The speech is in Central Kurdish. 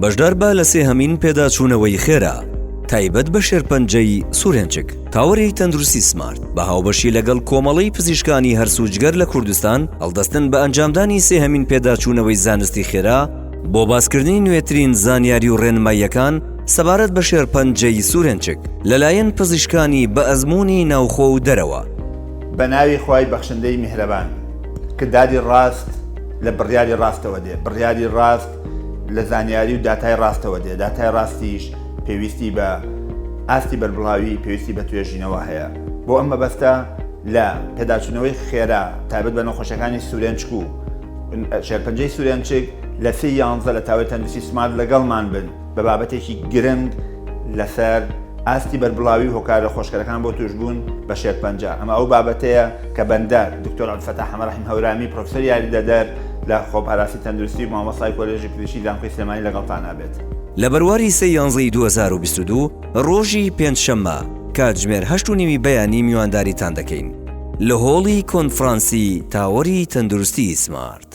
بەشداربە لە سێهەمین پێداچوونەوەی خێرا تایبەت بە شێرپەنجەی سورێنچک. تاوەری تەندروستی سمارت بە هاوبەشی لەگەڵ کۆمەڵەی پزیشکانی هەرس و جگەر لە کوردستان هەڵدەستن بە ئەنجامدانی سێهەمین پێداچوونەوەی زانستی خێرا بۆ باسکردنی نوێترین زانیاری و ڕێنماییەکان سەبارەت بە شێرپەنجەی سورێنچک لەلایەن پزیشکانی بەئەزموونی ناوخۆ و دەرەوە. بە ناوی خوای بەخشندەی میهرەبان. کرداری ڕاست لە بڕیاری ڕاستەوە دێ، بڕیاری ڕاست لە زانیاری و داتای ڕاستەوە دێ، داتای ڕاستیش پێویستی بە ئاستی بەربڵاوی، پێویستی بە توێژینەوە هەیە. بۆ ئەم مەبەستە لە پێداچوونەوەی خێرا تایبەت بە نەخۆشیەکانی سورێنچک و شێرپەنجەی سورێنچک لە سێ یانزە لە تاوەری تەندروستی سمارت لەگەڵمان بن بە بابەتێکی گرنگ لەسەر ئاستی بەربڵاوی و هۆکارە خۆشکەرەکان بۆ توشبوون بە شێرپەنجە. ئەمە ئەو بابەتەیە کە بەندە، دکتۆر عەبدولفەتاح حەمەڕەحیم هەورامی، پرۆفیسۆری یاریدەدەر لە خۆپاراستی تەندروستی و مامۆستای کۆلێژی پزیشکی زانکۆی سلێمانی لەگەڵتان ئەبێت. لە بەرواری سێ یانزەی 2022 ڕۆژی پێنجشەممە کاتژمێر هەشت و نیوی بەیانی میوانداریتان دەکەین لە هۆڵی کۆنفرانسی تاوەری تەندروستی سمارت.